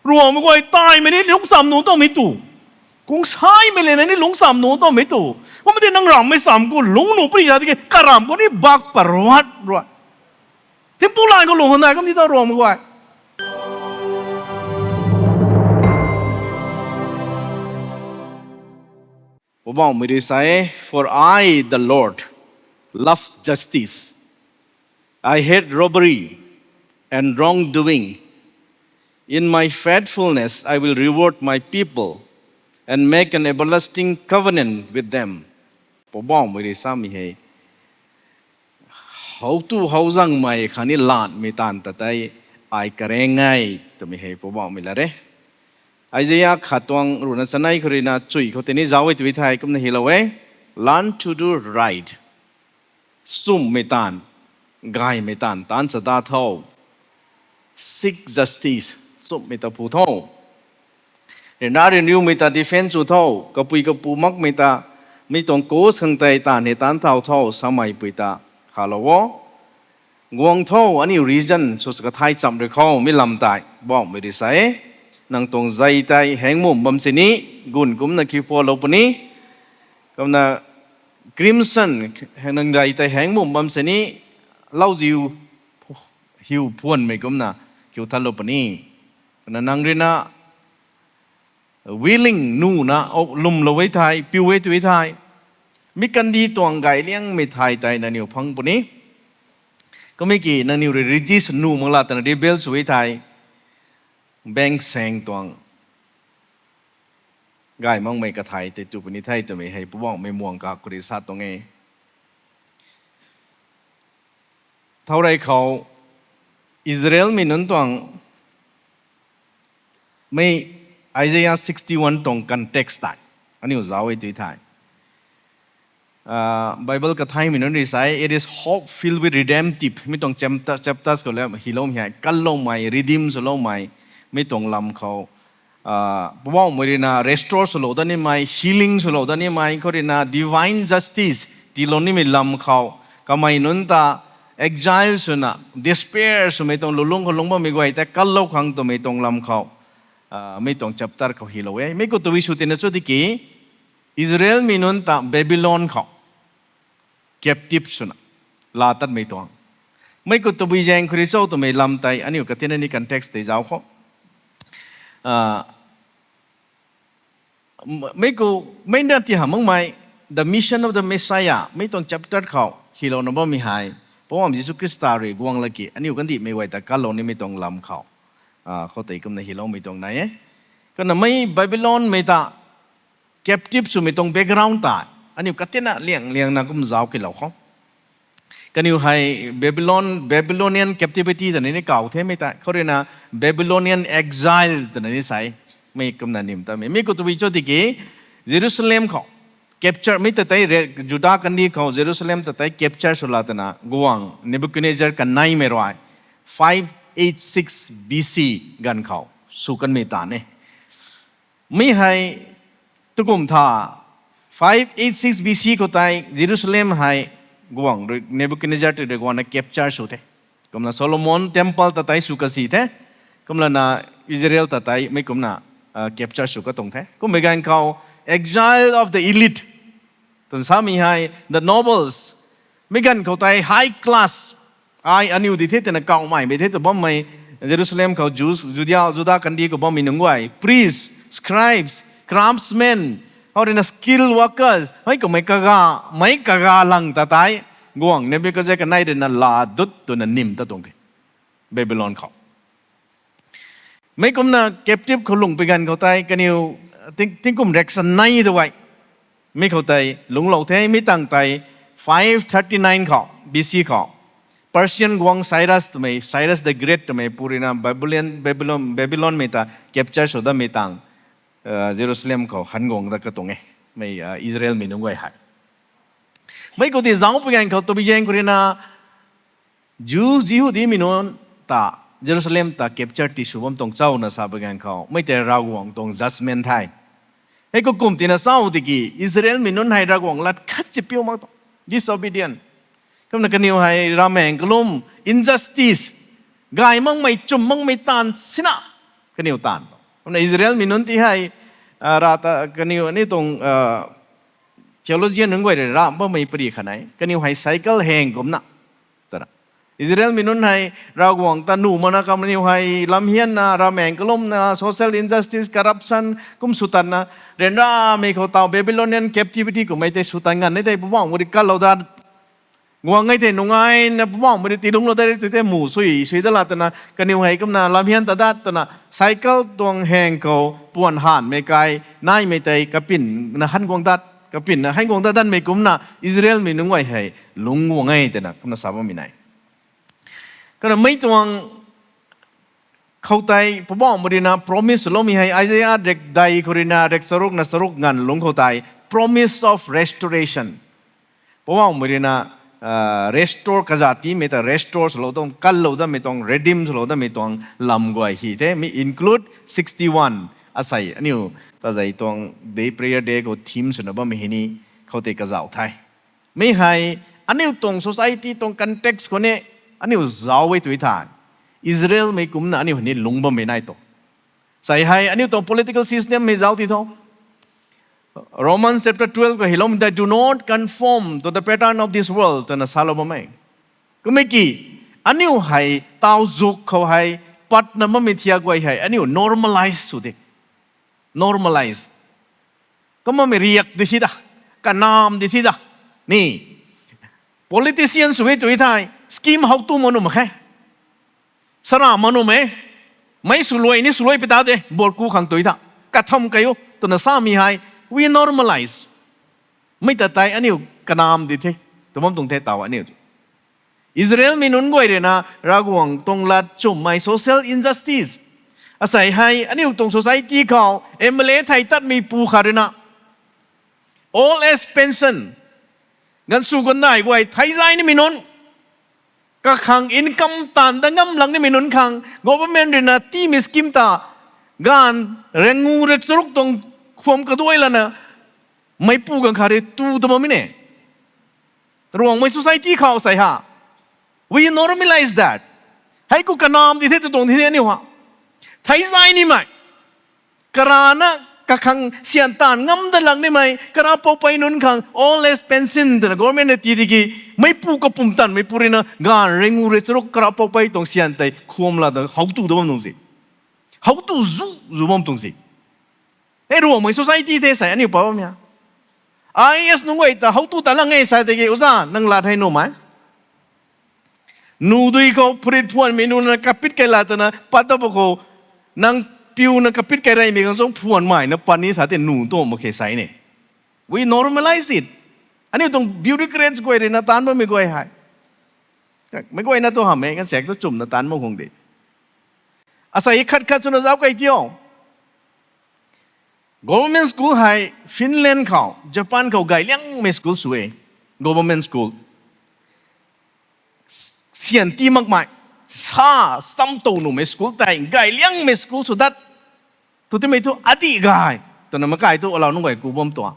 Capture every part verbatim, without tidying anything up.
Ruangmei guay taimei ni lungccham nuh tamei tu. Kungsaimei le na ni lungccham nuh tamei tu. Kumna di nang ramhmei cham khou lungc nuh puni za tiki karamh khou ni bak parvat rui. Thimpu lan khou lungc hana kum di ta ruangmei guay. Poubauhmei rui sa e, "For I, the Lord, love justice. I hate robbery and wrongdoing. In my faithfulness, I will reward my people and make an everlasting covenant with them." Poubauhmei rui samei hei, "How tu how zangmei khatni lanmei taanv ta tei ai kareng e," twmei hei Poubauhmei lat e. Isaia khat tuang ruhna chanei khou ruina chuy khou tei ni zauc e tw thei kumna hylou e. Learn to do right. Nchumhmei taanv, gaymei taanv taanc chada tho. Seek justice. Nchumhmei ta phu tho. Ryanra ryanriumei ta defend sw tho. Kapui kapu makmei ta, mi tuang cause khang tei taanv hei taanc thau tho. Sameipui ta khalou o. Guang tho, aniu region sw sa kathai cham rui khou mi lam tei Poubauhmei rui sa e. Nang tuang zei tei hengmum bam sini, gun kumcna kiu pualou puni. Kumna crimson, nang zei tei hengmum bam sini, lauziu hiu phuanmei kumna kiu thatlou puni. Kumna nang ruina willing nuna lwmlou e thei, piu e tw thei, mi kandih tuang gay liangmei thai tei nangniw phang puni. Kumna ki nangniw rui resist nuh mak la twna rebel sw e thei, bang saeng tuang gay makmei kathai tei tu puni the twmei hei Poubauhmei muang kakhou rui sa tuang e. Thourey khou Israelmei nunc tuang mei Isaiah sixty-one tuang context tei aniu zauc e tw thei, Bible kathaimei nunc rui sa e, it is hope filled with redemptive. Mi tuang chapters khou le hyloumei hei kanloumei, redeem swloumei, mi tuang lam khou Poubauhmei ruina restore swlou dat nimei, healing swlou dat nimei, khou ruina divine justice tiilou nimei lam khou, kamei nunc ta exile swna despair swmei tuang lulungc khou lungc bammei guay tei kanlou khang twmei tuang lam khou, mi tuang chapter khou hylou e. Mi khou tabui sw tina cho tiki, Israelmei nunc ta Babylon khou captive swna laa tatmei tuang, mi khou tabui zaeng khou rui cho twmei lam tei aniu katina ni context tei zauc khou, mi khou, mei na ti hamh makmei, the mission of the Messiah mi tuang chapter khou hylouna bammei hei, Poubauhmei Jisu Khrista rui guang laki aniu kandihmei guay ta kanlou nimei tuang lam khou, khoutei kumna hyloumei tuang nai e. Kumna mei Babylonmei ta captive swmei tuang background tei aniu katina liang liangna kum zauc kilou khou, kaniw hei Babylon, Babylonian captivity twna ni kaw themei tei, khou ruina Babylonian exile twna ni sa e. Mi kumna nim tamei, mi khou tabui cho tiki, Jerusalem khou capture mi ta tei, Juda kandih khou Jerusalem ta tei capture sw la twna guang Nebuchadnezzar kaneimei rui five eight six B C ganv khou sw kanmei ta e. Mi hei tukum tha, five eight six B C khou tei Jerusalem hei guang rui Nebuchadnezzar tei rui guangna capture sw the. Kumna Solomon temple ta tei sw kasi the. Kumlana Israel ta tei mi kumna capture sw katuang the. Kummei ganv khou exile of the elite twna samei hei the nobles, mi ganv khou tei high class, ai aniu di the twna kawmeimei the tw bammei, Jerusalem khou Jews, Judea, Juda kandih khou bammei nunc guay, priests, scribes, craftsmen, khou ruina skilled workers, mei kummei kaga, mei kaga lang ta tei guang Nebuchadnezzar kanei ruina laa dut twna nim ta tuang the Babylon khou. Mi kumna captive khou lungh pui ganv khou tei kaniw tingkum reaction nai tu e. Mi khou tei lungclou the, mi tangv tei five thirty-nine khou, B C khou, Persian guang Cyrus twmei, Cyrus the Great twmei pu ruina Babylon, Babylon, Babylonmei ta capture sw datmei tangv, Jerusalem khou han guang dat katuang e, mei Israelmei nunc guay hei. Mi khou tei zauc pui ganv khou tabui zaeng khou ruina Jew, Jihudimei nunc ta Jerusalem ta capture ti sw bam tuang cho na sa pui ganv khou, mei tei Ravguangc tuang judgment the. Hei khou kum tina cho tiki, Israelmei nunc hei Ravguangc lat khat si piu mak tuang, disobedient. Kumna kaniw hei ravmaengc kalum, injustice, gay makmei, chum makmei taanv sina Kaniw taanv. Kumna Israelmei nunc ti hei, ah, ra ta kaniw aniu tuang, ah, theologian nunc guay rui ra bammei pari khat nai. Kaniw hei cycle heng kumna. Twna. Israelmei nunc hei Ravguangc ta nuh makna kaniw hei lamhianna, ravmaengc kalumna, social injustice, corruption, kum sw tatna, ryanramei khou taw Babylonian captivity kummei tei sw tan nganv e tei Poubauhmei rui kanlou dat. Guang e tei nungaina Poubauhmei rui tiilungclou dat e tw tei mu sui, sui dat la twna, kaniw hei kumna lamhian ta dat twna, cycle tuang heng khou puan hanmei kai, naimei tei kapin na han guang dat, kapin na han guang dat danmei kumna, Israelmei nunc guay hei lungc guang e twna, kumna sa bammei nai. Kumna mei tuang khou tei Poubauhmei rui na promise loumei hei Isaiah rikdei khou rui na rik charuk na charuk nganv lungc khou tei promise of restoration. Poubauhmei rui na, ah, restore kazat tiimei ta restore swlou tuang, kanlou datmei tuang, redeem swlou datmei tuang lam guay hei the. Mi include sixty-one. Asei aniu tazei tuang day, prayer day khou theme swna bammei hei ni khoutei kazauh the. Mi hei aniu tuang society tuang context khou ni aniu zauc e tw the. Israelmei kumna aniu hei ni lungc bammei nai tu. Sei hei aniu tuang political system mei zauc ti tho. Romans chapter twelve khou hei loumei ta, "Do not conform to the pattern of this world," twna salou bam e. Kummei ki, aniu hei taw zuk khou hei patna bammei thiak guay hei aniu normalize sw de. Normalize. Kumna mei riak di thi da, kanamv di thi da. Ni, politician sw e tw thei scheme how tu mak nuh mak khe. Sara mak nuh e. Mei swluai ni swluai pi ta de, bor ku khang tw tha. Katham kai o twna samei hei we normalize. Mei ta tei aniu kanamv di the, tw bam tuang the taw aniu. Israelmei nunc guay rui na Ravguangc tuang lat chwmmei social injustice. Asei hei aniu tuang society khou M L A thei tatmei pu khat rui na old age pension, ganv sw gandai guay theizai nimei nunc, kakhang income taanv dat ngam lak nimei nunc khang government rui na tiimei scheme ta, ganv rangu rik charuk tuang khwam kaduai lana meipu ganv khat rui tu ta bammei ne. Ruangmei society khou sei ha, we normalize that. Hei khou kanamv di the tw tuang di the aniu ha. Theizai nimei, karana kakhang syan taanv ngam dat lak nimei, kara poupei nunc khang old age pension twna government na tii tiki, meipu kapumtan meipu rui na ganv rangu rik charuk kara poupei tuang syan tei khwam la ta how tu ta bam tuang si. How tu zu, zu bam tuang si. E Ruangmei society the sei aniu pa bammei a. I A S nunc guay ta how tu ta lang e sa tiki, uza, nang lat hei nuhmei, nu dui khou phurit phuanmei nuna kapit kai la twna pat ta pa khou, nang piuna kapit kai reymei khang chung phuanmei na pat ni sa tei nu tu mak khe sei ne. We normalize it. Aniu tuang bureaucrats guay rui na taanv bammei guay hei, meic guayna tu hamhmei kan sek tu chumna taanv bam khang de. Asei khat khat swna zauc kai tio. Government school hei Finland khou, Japan khou gayliangmei school sw e. Government school. Syan tii makmei, sa, samtou nuhmei school tei gayliangmei school sw dat. Tu timei thu adih gay twna makai tu alau nunc guay ku bam tuang.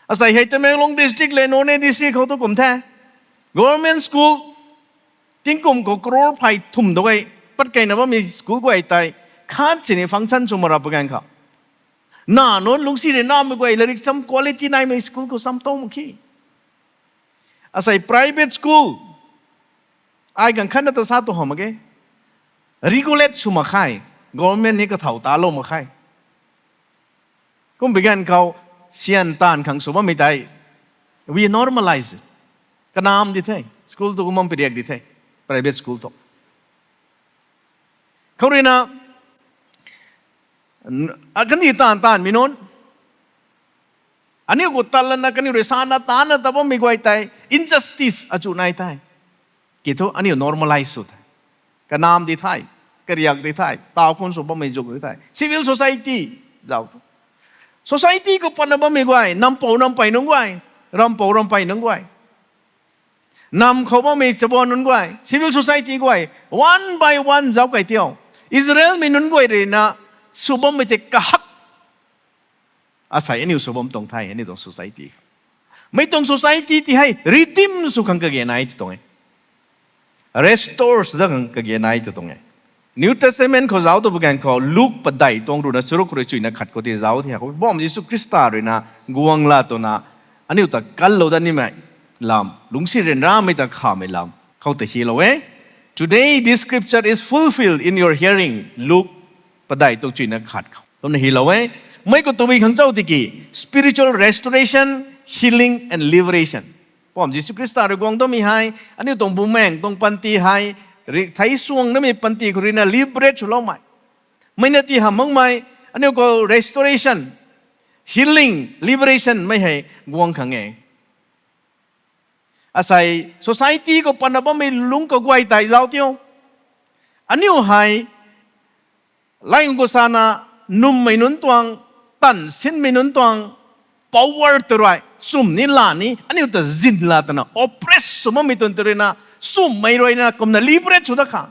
Asei hei Tamenglong district le Noney district khou tu kum the. Government school tingkum khou crore phay thum tu gay pat keyna bammei school guay tei khat sini function sw mak rap ganv khou, na nunc lungcsi ryanramei guay larik cham quality naimei school khou samtou mak khe. Asei private school, ai ganv khatna ta sa tu hamh mak ge, regulate sw mak khe, government ni kathau talou mak khe. Kum bi ganv khou syan taanv khang sw bammei tei we normalize. Kanamv di the, school tu kumna piriak di the, private school tu. Khou rui na, kandih taanv taanvmei nunc, aniu khou tat lana kaniw rui sana taanvna ta bammei guay tei injustice achu nai the. Ki thu aniu normalize sw the. Kanamv di the, kariak di the, taw khun sw bammei zuk di the. Civil society zauc tu. Society khou patna bammei guay, nampou nampey nunc guay, rampou rampey nunc guay, nam khou bammei chabuan nunc guay, civil society guay, one by one zauc kai tio. Israelmei nunc guay rui na sw bammei tei kahak asei aniu sw bam tuang the, aniu tuang society. Mei tuang society ti hei redeem sw khang kage nai tu tuang e. Restore sw dat khang kage nai tu tuang e. New Testament khou zauc tu bu ganv khou Luke padeih tuang ruhna charuk rui chuina khat khou tei zauc the. Poubauhmei Jisu Khrista ruina guang la twna aniu ta kanlou dat nimei lam, lungcsi ryanramei ta khamei lam khou ta hylou e. Today this scripture is fulfilled in your hearing. Luke padeih tuang chuina khat khou twna hylou e. Mei khou tabui khang chau tiki spiritual restoration, healing and liberation. Poubauhmei Jisu Khrista rui guang damei hei aniu tuang bumaengh tuang panty hei, thei suang namei panty khou ruina liberate swloumei, mei na ti hamh makmei, aniu khou restoration, healing, liberation mei hei guang khang e. Asei society khou patna bammei lungc kaguay tei zauc tiu. Aniu hei layng khou sana nummei nunc tuang, tan sinmei nunc tuang power tw rui chum ni la ni aniu ta zin la twna oppress sw bammei tuang tw ruina, chummei ruina kumna liberate sw dat khang,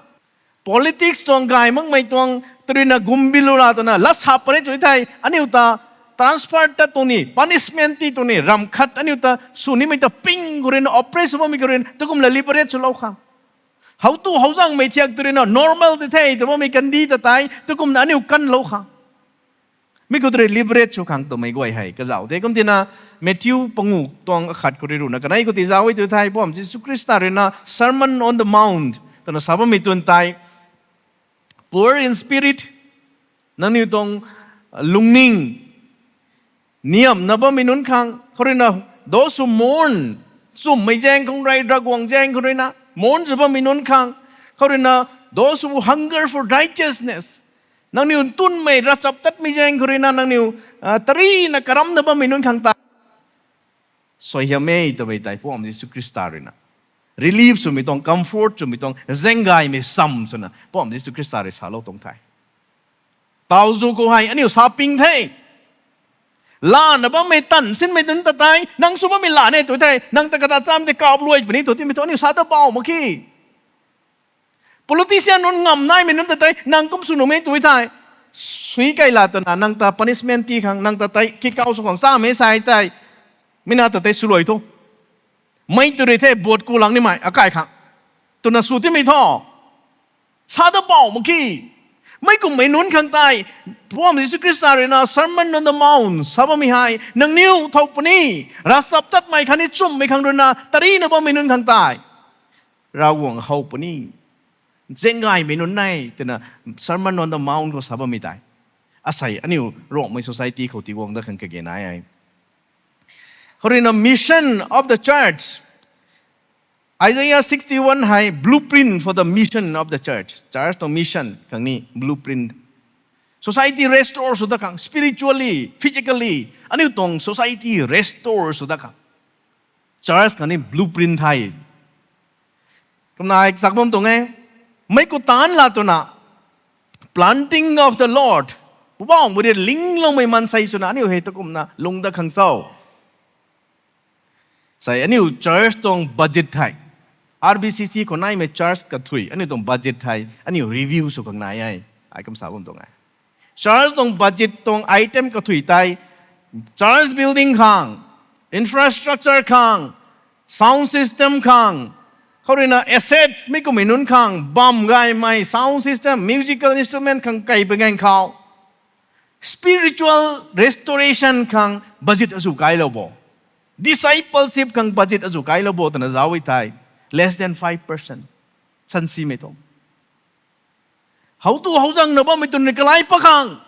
politics tuang gay makmei tuang tw ruina gumbilu la twna lat sa pary chu thei aniu ta transfer tat tuang ni, punishment ti tuang ni, ramh khat aniu ta sw nimei ta ping khou ruina oppress sw bammei khou ruina tu kumna liberate swlou khang, how tu how zangmei thiak tw ruina normal tei the tw bammei kandih ta tei tu kumna aniu kanlou khang, mi khou tw rui liberate sw khang twmei guay hei kazauh the. Kumtina Matthew pangu tuang akhat khou rui ruhna kanei khou tei zauc e tw thei Poubauhmei Jisu Khrista ruina Sermon on the Mount twna sa bammei tuang tei, poor in spirit, nangniw tuang lungning niamna bammei nunc khang khou ruina, those who mourn, chummei zaeng khang rui, Ravguangc zaeng khou ruina mourn sw bammei nunc khang khou ruina, those who hunger for righteousness, nangniw ntunmei ravchaptatmei zaeng khou ruina nangniw tarina karamna bammei nunc khang ta suaihiam e twmei tei Poubauhmei Jisu Khrista ruina relief swmei tuang, comfort swmei tuang, zaenggaymei sam swna Poubauhmei Jisu Khrista rui salou tuang the. Tauzu khou hei aniu sa ping the, lana bammei tan sinmei nunc ta tei nang sw bammei la ne tw thei nang ta kata cham tei kap luai puni tw timei thu aniu sa ta bauh mak khe. Politician nunc ngam naimei nunc ta tei nang kum sw nuhmei tw thei, sui kai la twna nang ta punishment ti khang, nang ta tei kikau sw khang chamei sa tei, mi na ta tei swluai thu, mei tw rui the vote ku lang nimei akai khang twna sw timei thu, sa ta bauh mak khe. Mei kumhmei nunc khang tei Poubauhmei Jisu Khrista ruina Sermon on the Mount sa bammei hei nangniw thow puni, ravchaptatmei khatni chummei khang ruina tarina bammei nunc khang tei Ravguangc how puni, zaenggaymei nunc e twna Sermon on the Mount khou sa bammei tei asei aniu Ruangmei society khou tiguang dat khang kage nai e. Khou ruina mission of the church, Isaiah sixty-one hei blueprint for the mission of the church. Church tuang mission khang ni blueprint. Society restore sw dat khang, spiritually, physically, aniu tuang society restore sw dat khang church khang ni blueprint the. Kumna ai chak bam tuang e, mei khou taanc la twna, planting of the Lord, Poubauhmei rui lingloumei maansei swna aniu hei tu kumna lung dat khang cho. Sei aniu church tuang budget thei, R B C C khou naimei church kathui aniu tuang budget thei aniu review sw khang nai e. Ai kum sa bam tuang e, church tuang budget tuang item kathui tei, church building khang, infrastructure khang, sound system khang, khou ruina asset mi kummei nunc khang bam gaymei sound system, musical instrument khang kei pui ganv khou, spiritual restoration khang budget azu kailou bo, discipleship khang budget azu kailou bo twna zauc e thei, less than five percent. Sansimei tuang, how tu how zangna bammei twn rui kalai pakhang,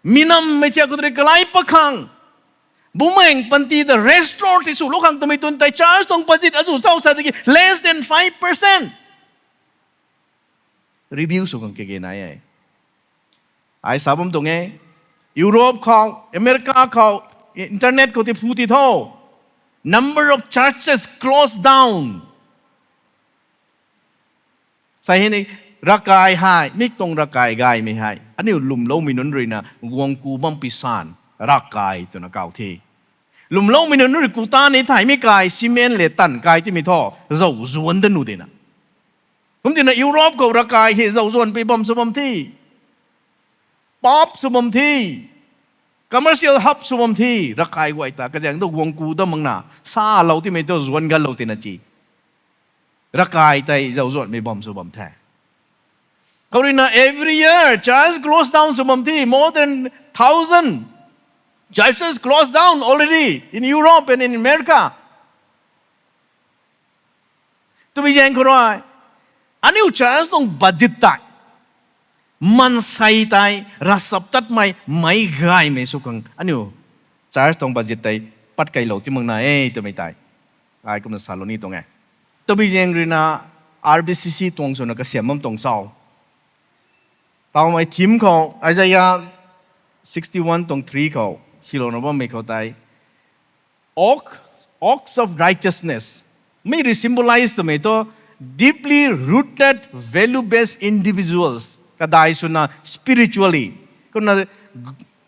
minammei thiak khou twn rui kalai pakhang, bumaengc panty ta restore ti swlou khang twmei twn tei church tuang budget azu chau sa tiki less than five percent review sw khang kage nai e. Ai sa bam tuang e, Europe khou, America khou, internet khou ti phu ti tho, number of churches closed down. Sei hei ni, ravkai hei, mik tuang ravkai gaymei hei aniu lwmloumei nunc ruina guang ku bam pui san ravkai twna kau the. Lwmloumei nunc rui ku ta ni thaymei kai, cement le tan kai timei thu, zauc zuan dat nu dina. Kumtina Europe khou ravkai hei zauc zuan pui bam sw bam the, pub sw bam the, commercial hub sw bam the, ravkai guay ta kazaeng tu guang ku dam makna, salou timei tu zuan ganlou tina ci, ravkai tei zauc zuanmei bam sw bam the. Khou ruina every year church close down sw bam the, more than thousand churches close down already in Europe and in America. Twmei zaeng khou rui, aniu church tuang budget tei, maansei tei ravchaptatmei, meic gaymei sw khang aniu church tuang budget tei pat keylou ti mak na e twmei tei ai kumna salou ni tuang e. Twmei zaeng ruina R B C C tuang swna kasiam bam tuang chau. Tawmei theme khou Isaiah sixty-one tuang three khou silouna bammei khou tei, oak, oaks of righteousness. Mi rui symbolize twmei thu deeply rooted, value-based individuals. Kadai swna spiritually. Kumna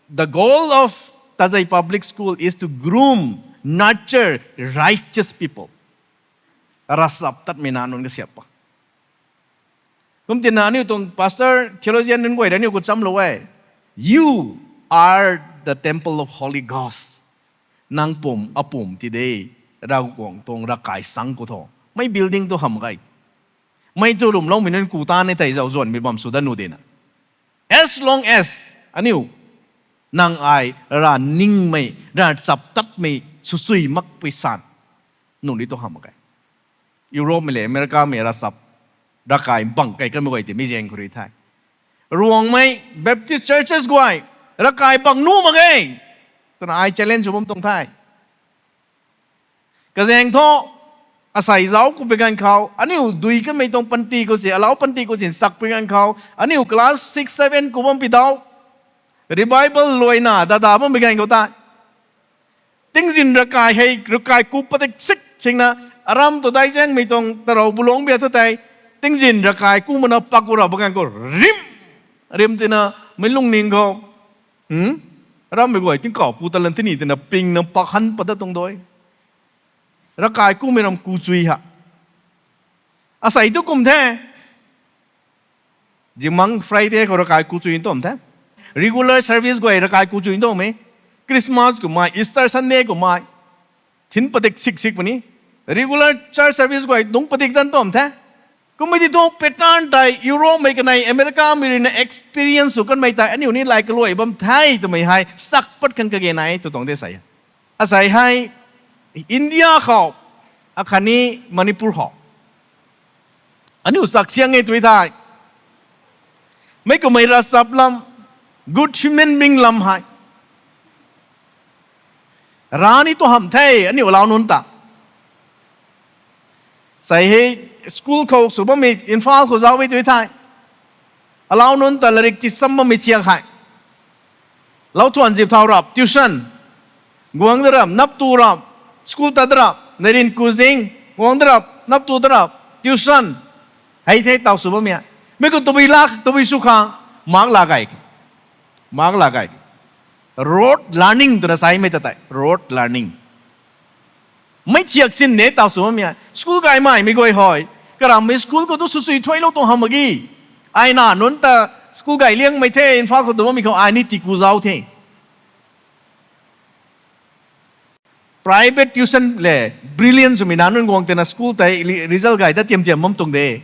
the goal of Tazei Public School is to groom, nurture righteous people. Ravchaptatmei nac nunc kasiam pa. Kum tina aniu tuang pastor, theologian nunc guay rui aniu khou chamlou e. You are the temple of Holy Ghost. Nang pum, apum ti de, Ravguangc tuang ravkai sang khou thu. Mei building tu hamh mak ge. Mei tu lwmloumei nunc ku ta ni tei zauc zuanmei bam sw dat nu de na. As long as aniu, nang ai, ravningmei, ravchaptatmei, swsui makpui san, nunc ni tu hamh mak ge. Europe mei le America mei ravchap, ravkai bang kei kanmei guay ti mi zaeng khou rui the. Ruangmei Baptist churches guay, ravkai bang nuh mak ge twna ai challenge sw bam tuang the. Kazaeng thu, asei zauc khou pui ganv khou, aniu dui kanmei tuang panty khou si, alau panty khou si chak pui ganv khou, aniu class six, seven khou bam pi dau, revival luaina dada bam pi ganv khou tei, tingzin ravkai hei, ravkai ku padik sik singna, aram tu daizaengmei tuang tarou bulungc bia thu tei, tingzin ravkai ku mana pak ku ra bam ganv khou, rim, rim tina, meic lungning khou, rammei guay tingkauh ku talan tini tina pingna pak han pat dat tuang dui. Ravkai kumei ram ku chui ha. Asei tu kum the. Zimang Friday khou ravkai ku chui ntumh the. Regular service guay ravkai ku chui ntumh e. Christmas kummei, Easter Sunday kummei, thin padik sik sik puni. Regular church service guay dungc padik dan ntumh the. Kummei ti thu pattern tei Europe mei kanei America mei ruina experience sw kanmei tei aniu ni lai kaluai bam the twmei hei sak pat kan kage nai tu tuang de sei. Asei hei India khou, akhatni Manipur khou, aniu chaksiang e tui thei, meic kummei ravchap lam, good human being lam hei ra ni tu hamh the aniu alau nunc ta. Sei hei school khou sw bammei Imphal khou zauc e tui thei, alau nunc ta larik tisam bammei thiak hei, lau thuan zip thau rap, tuition, guang da rap, nap tu rap, school tat da rap, neirin kuzing, guang da rap, nap tu da rap, tuition, hei the taw sw bammei. Mei khou tabui lak, tabui sw khang, mak la gay, mak la gay. Rote learning twna saimei ta tei, rote learning. Mei thiak sin ne taw sw bammei. School gaymei mei guay hei, karammei school khou tu swsui thuailou tuang hamh mak ge. Ai na nunc ta school gay liangmei the, Imphal khou tu bammei khou ai ni tiku zauc the. Private tuition le, brilliant swmei na nunc guang tina school tei result gay dat tiam tiam bam tuang de.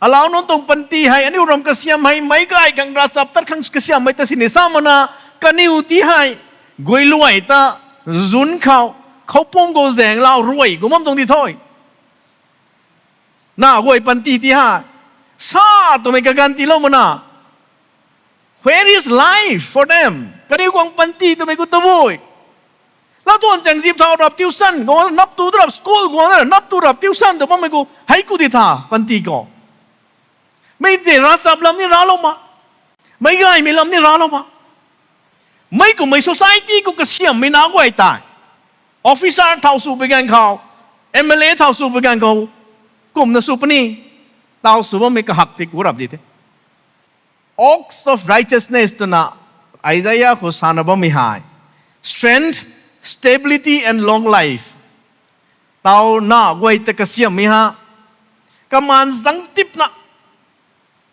Alau nunc tuang panty hei, aniu ram kasiam hei, meic gay khang ravchap tat khang kasiammei ta sini sa mana, kaniw ti hei, guay luai ta, zun khou, khoupum khou zaeng lau ruai kum bam tuang di tho. Na guay panty ti hei, sa twmei kaganv tiilou mana. Where is life for them? Kaniw guang panty twmei khou tabui. Lau tuan chaeng zip thau rap tuition, guang nap tu rap school, guang nap tu rap tuition tw bammei khou, hei ku di tha, panty khou. Mei tei ravchap lam ni raclou ma. Meic gaymei lam ni raclou ma. Mei kummei society khou kasiammei na guay tei, officer thau sw pui ganv khou, M L A thau sw pui ganv khou, kumna sw puni, taw sw bammei kahak ti ku rap di the. Oaks of righteousness twna Isaiah khou sana bammei hei, strength, stability and long life. Taw na guay ta kasiammei ha, kamaan zang tipna,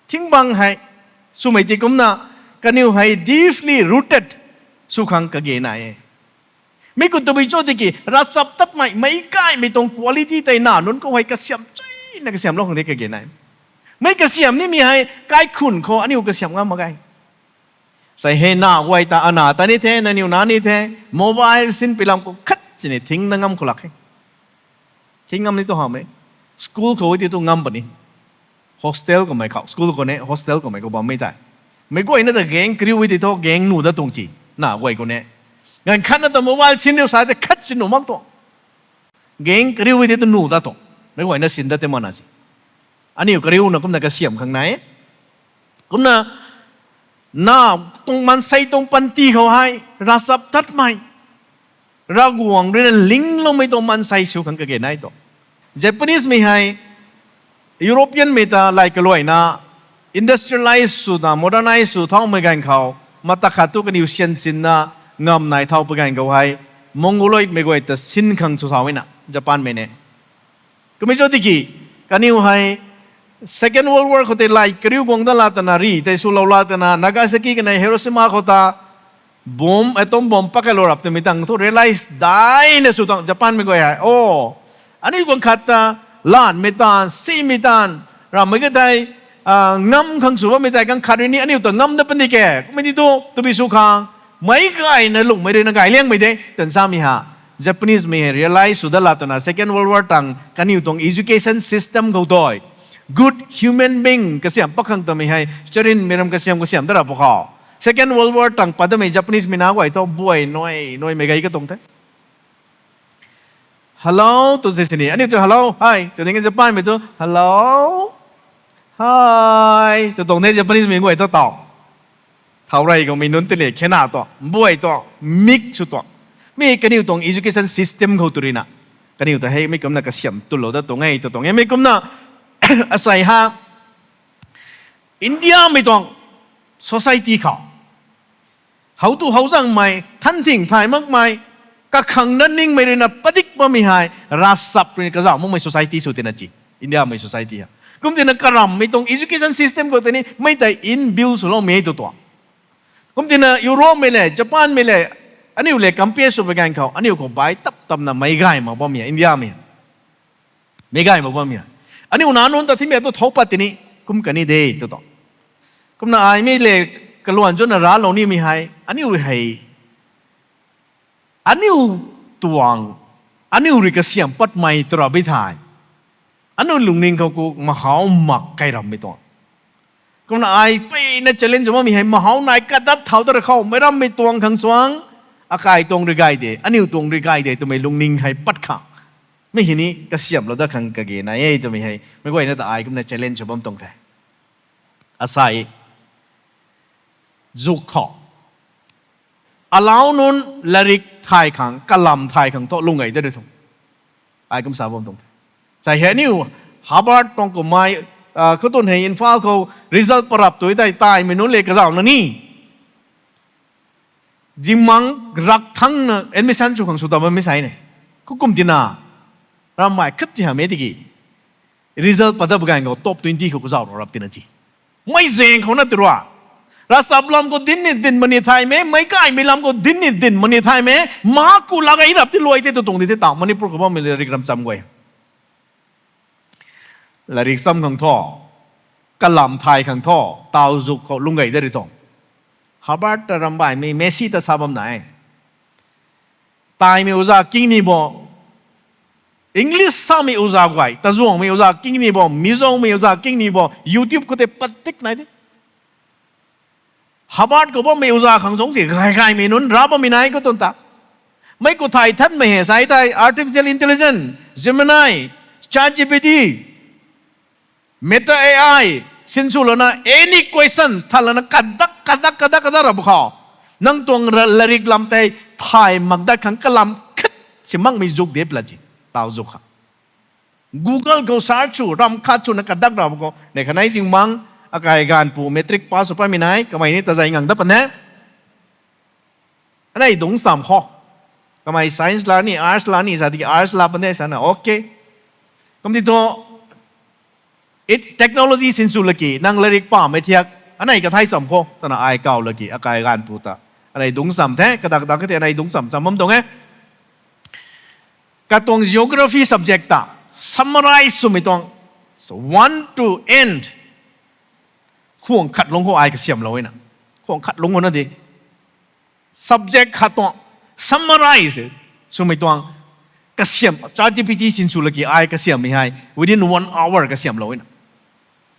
thingbang hei, swmei ti kumna, kaniw hei deeply rooted sw khang kage nai e. Mi khou tabui cho tiki, ravchap tatmei, meic gaymei tuang quality tei na nunc khou hei kasiam chuna kasiamlou khang de kage nai. Mei kasiamh nimei hei kaikhunc khou aniu kasiamh ngam mak ge. Sei hei na guay ta ana ta ni the, nangniw na ni the, mobile sin pilam khou khat sini thing na ngam khou lak khe. Thing ngam ni tu hamh e. School khou ti tu ngam puni. Hostel kummei khou, school khou ne, hostel kummei khou bammei tei, meic guayna ta gang kariu e ti thu gang nuh dat tuang ci. Na guay khou ne, ganv khatna ta mobile sin riu sa tei khat sin nuh mak tuang. Gang kariu e ti tu nuh dat tuang. Meic guayna sin dat tei mana si. Aniu kariuna kumna kasiamh khang nai e. Kumna na tuang maansei tuang panty khou hei ravchaptatmei, Ravguangc ruina lingloumei tuang maansei sw khang kage nai tu. Japanesemei hei Europeanmei ta lay kaluaina industrialize swna modernize sw thaumei ganv khou, mata khat tu kaniw sian sinna ngam nai thau pui ganv khou hei Mongoloidmei guay ta sin khang sw thau na Japanmei ne. Kummei cho tiki, kaniw hei Second World War khou tei lay kariu guang dat la twna ri tei swlou la twna Nagasaki kanei Hiroshima khou ta bomb, atom bomb pakalou rap twmei tang thu realize daina sw tuang Japanmei guay hei. O, aniu ganv khat ta lanmei taanv, simei taanv, ramhmei ka tei ngam khang sw bammei tei ganv khat rui ni aniu ta ngam dat puni ke. Kummei ti tu tabui sw khang, meic gayna lunghmei ruina gay liangmei de tan samei ha. Japanesemei hei realize sw dat la twna Second World War tang kaniw tuang education system khou tei good human being kasiamh pat khang twmei hei charinmei ram kasiamh kasiamh dat ra pw khou, Second World War tang pat datmei Japanesemei na guay thu buay nai naimei gay katuang the. Hello tu si sini, aniu tu hello, hi tw ding e, Japanmei tu hello, hi tw tuang the Japanesemei guay thu taw. Thau rey khou mei nunc tile khena tuang, buay tuang, mik sw tuang. Mi kaniw tuang education system khou tu ruina kaniw ta hei mei kumna kasiamh tulou dat tuang e, tw tuang e. Mei kumna asei ha Indiamei tuang society khou how tu how zangmei, than thing thay makmei, kakhang na ningmei ruina padik bammei hei ravchap ruina kazauh makmei society sw tina ci. Indiamei society ha. Kum tina karamhmei tuang education system khou tei ni mei tei inbuilt swloumei tu tuang. Kum tina Europemei le, Japanmei le, aniu le compare sw pui ganv khou aniu khou bai tap tapna meic gay mak bammei Indiamei. Meic gay mak bammei. Aniu nac nunc ta thimei tu thou pat tini, kum kani de tu tuang. Kumna ai mei le kaluan zuna raclou nimei hei aniu rui hei, aniu tuang, aniu rui kasiamh patmei tu ra bi thei, aniu lungning khou ku mahau mak kai rammei tuang. Kumna ai peyna challenge bammei hei mahau nai kadat thau ta ra khou meic rammei tuang khang suang, akai tuang rui gay de, aniu tuang rui gay de twmei lungning hei pat khang, mi hei ni kasiamhlou dat khang kage nai e twmei hei meic guayna ta ai kumna challenge sw bam tuang the. Asei zuk khou alau nunc larik thay khang, kalam thay khang thu lung gay dat ri thu, ai kum sa bam tuang the. Sei hei aniu Harvard tuang kummei, khou tun hei Imphal khou result parap tu tei taimei nunc le kazauhna ni zingmang rak thangna admission sw khang sw ta bammei sei ne. Khou kum tina ramhmei khat ti hamh e tiki result pat dat pui ganv khou top twenty khou kazauh rap tina ci. Mei zaeng khou na tirua, ravchap lam khou dinc ni dinc mani thaymei, meic gaymei lam khou dinc ni dinc mani thaymei, ma ku lak gay rap ti luai the tu tuang di the ta Manipur khou bammei larik ram cham guay. Larik cham khang thu, kalam thay khang thu, taw zuk khou lung gay dat ri thu. Harvard ta ramhbaihmei Messi ta sa bam nai, taimei uza king ni bo, English samei uza guay, tazuangmei uza king ni bo, Mizomei uza king ni bo, YouTube khou tei padik nai de. Harvard khou bammei uza khang zungc si gay gaymei nunc ra bammei nai khou tun ta. Mei khou thay thanmei hei sei tei artificial intelligence, Gemini, ChatGPT, Meta A I sinswlouna any question thanlouna kadak kadak kadak kadak ra pw khou, nang tuang larik lam tei thay mak dat khang kalam khat si makmei zuk de pla ci, taw zuk khang. Google khou search sw, ram khat swna kadak ra pw khou ne khanei zingmang, akai ganvpu matric pass sw patmei nai, kamei ni tazei ngang dat pan e. Anei dungc cham khou, kamei science la ni, arts la ni sa tiki arts la pan de sana, okay. Kum ti thu, technology sinsw laki nang larik pamei thiak anei kathai cham khou twna ai kaw laki akai ganvpu ta anei dungc cham the, kadak kadak kha the, anei dungc cham cham bam tuang e. Katuang geography subject ta summarize swmei tuang, one to end, Phuang khat lungc khou ai kasiamhlou na. Phuang khat lungc khou na di. Subject khat tuang summarize swmei tuang kasiam, ChatGPT sinsw laki ai kasiammei hei within one hour kasiamhlou na.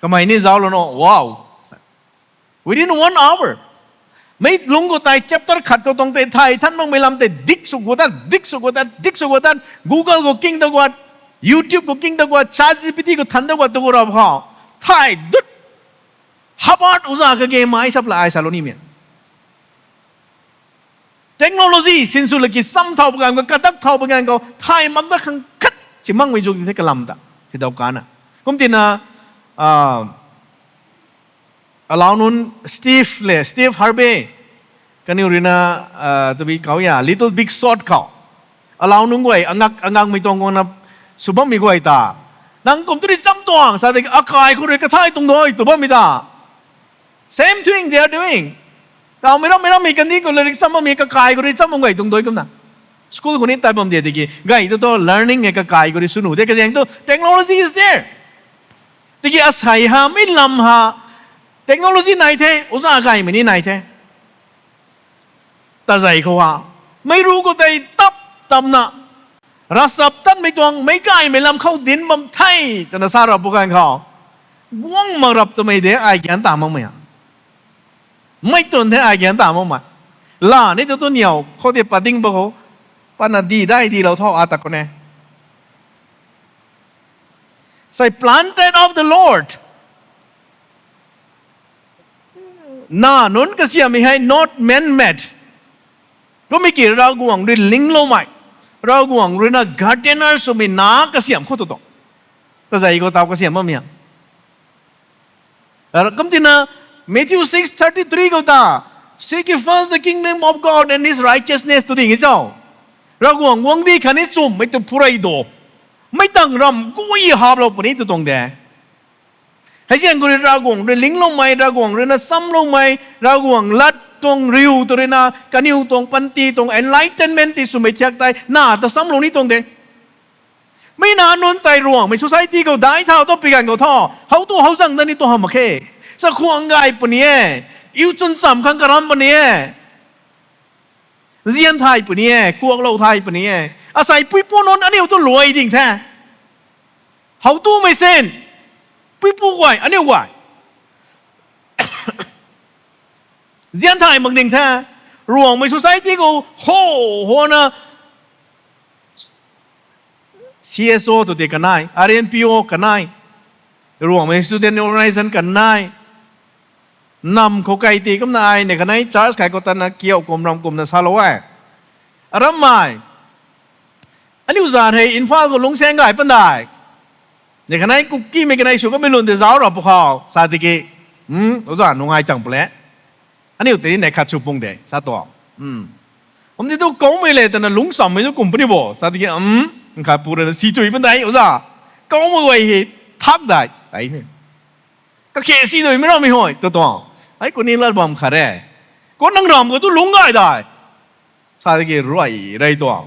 Kamei ni zauclou no, wow. Within one hour. Mei lungc khou tei chapter khat khou tuang tei thay than makmei lam tei dik sw gu tan, dik sw gu tan, dik sw gu tan, Google khou king da guat, YouTube khou king da guat, ChatGPT khou than da guat tu gu rap khou. Thay dut. Harvard uza kage mai sap la ai salou nimei. Technology sinsw laki sam thau pa ganv khou, kadak thau pa ganv khou, thay mak da khang khat si makmei zuk di the kalam ta. Tidau kana. Kum tina, alau nunc Steve le, Steve Harvey. Kaniw ruina, tabi kau ya, Little Big Short khou. Alau nunc guay, angak, angakmei tuang guangna sw bammei guay ta. Nang kum tu ri cham tuang, sa de akai khou rui kathay tuang doi, tu bammei ta. Same thing they are doing. Taumei rammei rammei kandih khou larik cham bammei kakai khou rui cham bam gay tuang doi kumna. School khou ni tat bam de tiki, gay tu tu learning e kakai khou rui sw nuh de kazaeng tu, technology is there. Tiki asei ha, mei lam ha, technology nai the, uza gaymei ni nai the. Tazei khou ha, mei ru khou tei tap tamna, ravchap tanmei tuang meic gaymei lam khou dinc bam the, twna sa rap pu ganv khou, guang mak rap twmei de ai gan ta makmei a. Mei twn the ai gan ta makmei. La ni tu tu niw khou tei pading ba khou, pana di dai dilou tho ata khou ne. Sai planted of the Lord. Na nunc kasiammei hei not man-made. Kummei ki Ravguangc rui lingloumei. Ravguangc ruina gardener swmei na kasiam khou tu tuang. Tazei khou tau kasiam bammei a. Kum tina Matthew six thirty-three khou ta, Seek ye first the kingdom of God and his righteousness tu ding e cho. Ravguangc guangcdic khatni nchumhmei tu phurey do. Mei tang ramv guay haplou puni tu tuang de. Hei zaeng khou rui Ravguangc rui lingloumei, Ravguangc ruina chamloumei, Ravguangc lat tuang riu tu ruina kaniw tuang panty tuang enlightenment ti swmei thiak tei na ta chamlou ni tuang de. Mei na nunc tei Ruangmei society khou dai thau tu pi ganv khou thu, how tu how zang dat ni tu hamh mak khe. Sa khwang gay puni e, iu chwn cham khang karam puni e. Nzian thay puni e, kuaklou thay puni e. Asei puipu nunc aniu tu luai ding the. How tumei sin, puipu guay, aniu guay nzian thay mak ding the. Ruangmei society khou ho, hona, C S O tu tei kanei, R N P O kanei, Ruangmei student organization kanei, nam khou kai ti kumna ai ne kanei church kai khou tana kiu kum ram kumna salou e. Arammei, aniu zan hei Imphal khou lungcsaeng gay pan dai. Ne kanei Kukimei kanei sw kamei lun tei zauc rap pu khou sa tiki, oza nungai chang pule. Aniu tei ni neih khat sw pung de sa tuang. Kum ti tu koumei le twna lungcchammei tu kum puni bo sa tiki, nkhat pu rana si chui pan dai oza. Koumei guay hei thak dai tei ne. Kakhe si duimei rammei hoi tu tuang. Hei kuni lat bam khat re. Kou nang ram khou tu lungc gay dai sa tiki ruai rey tuang.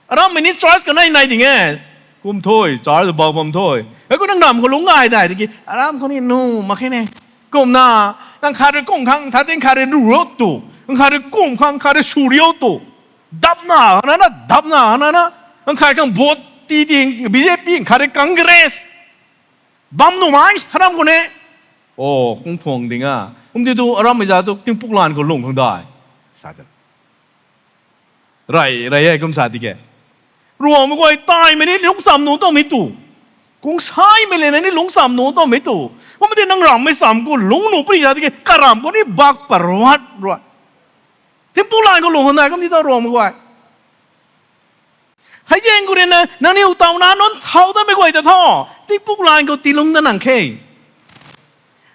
Arammei ni church kanei nai ding e. Kum thu church bau bam thu, hei kou nang ram khou lungc gay dai tiki aram khou ni nu mak khe ne. Kumna, nang khat rui kum khang, tha ting khat rui nu riu tu, nang khat rui kum khang, khat rui sw riu tu, dapna nana, dapna nana, nang khat khang vote ti ti, B J P, khat rui Congress. Bam numei aram khou ne. O, kung phuang ding a. Kum ti tu arammei za tu tingpuk lan khou lungc khang dai sa ta. Rey rey e kum sa tiki, Ruangmei guay taimei ni lungccham nuh tamei tu, kungsaimei le na ni lungccham nuh tamei tu, kum ti nang rammei cham khou lungc nuh puni sa tiki karam khou ni bak paruat ruat. Tingpuk lan khou lungc khang dai kum ti ta Ruangmei guay. Hei zaeng khou rui na nangniw tauna nunc thau tamei guay ta thu, tingpuk lan khou tilungc da nang khe.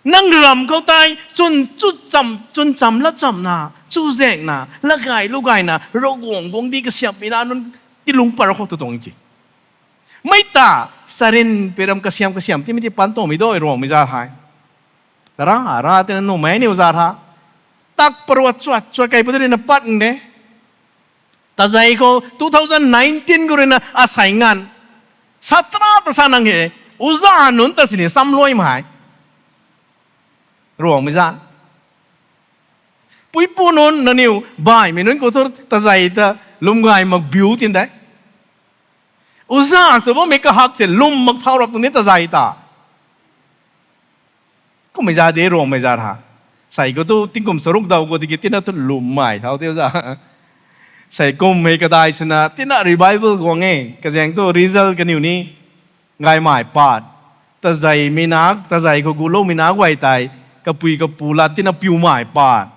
Nang ram khou tei chwn, chwn cham, chwn cham lat chamna, chuzaenghna, lat gay lu gayna, Ravguangc guangcdic kasiammei na nunc tilungc par khou tu tuang ci. Mei ta, sarin peram kasiam kasiam timei ti pan tuangmei doi Ruangmei za hei. Ra, ra tina numei niw za ha. Tak paruat chuat chuat kai pu tu rui na pat ng de. Tazei khou two thousand nineteen khou rui na asei nganv, satra ta sa nang he, uza nunc ta sini samluaimei hei. Ruangmei zat. Puipu nunc nangniw baihmei nunc khou thu tazei ta lwm gay mak biu tin de. Uza sw bammei kahak se lwm mak thau rap tuang ni tazei ta. Kummei zat de Ruangmei zat ha. Sei khou tu tingkum saruk daw khou tiki tina tu lwmmei thau de uza. Sei kum hei kadai swna tina revival guang e. Kazaeng tu result kaniw ni gaymei pat. Tazeimei nak, tazei khou guloumei nak guay tei, kapui kapu lat tina piumei pat.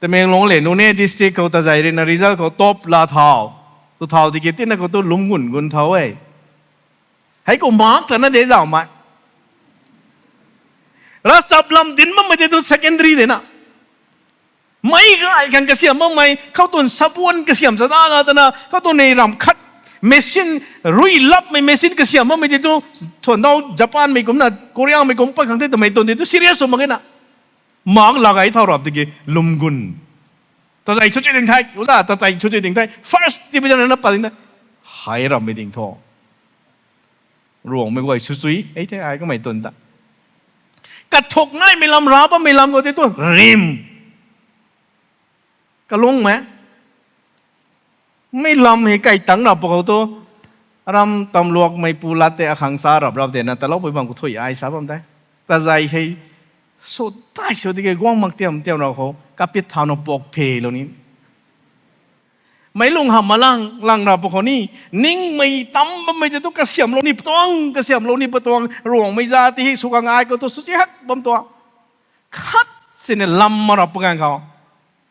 Tamenglong le Noney district khou tazei ruina result khou top la thau. Tu thau tiki tina khou tu lwm gun gun thau e. Hei khou mak tana de zaumei. Ravchap lam dinc bammei tei tu secondary de na. Meic gay khang kasiam bammei, khou tun sabuan kasiam sa da la tana, khou tun nei ram khat machine, rui lapmei machine kasiam bammei tei tu, thuan dau Japanmei kumna, Koreamei kum pat khang the twmei tun tei tu serious sw mak e na. Mak la gay thau rap tiki lwm gun. Tazei chu chu ding thei, uza tazei chu chu ding thei, first division na pat ding thei. Hei rammei ding thu. Ruangmei guay sw chui, ei the ai kamei tun ta. Kathuk naimei lam, rav bammei lam khou tei tu rim. Kalungmei. Mei lam hei kai tang rap khou tu. Ram tamluakmei pu lat tei akhang sa rap rap de na taloupui bam khou thui ai sa bam tei. Tazei hei sw tai sw tiki guang mak tiam tiam rau khou kapit thau na pok phe lou ni. Meic lung hamh malang lang rap khou ni, ningmei tam bammei tei tu kasiamlou ni patuang, kasiamlou ni patuang, Ruangmei zat tei hei sw khang ai khou tu sw si hak bam tuang. Khat sini lam ma rap ganv khou.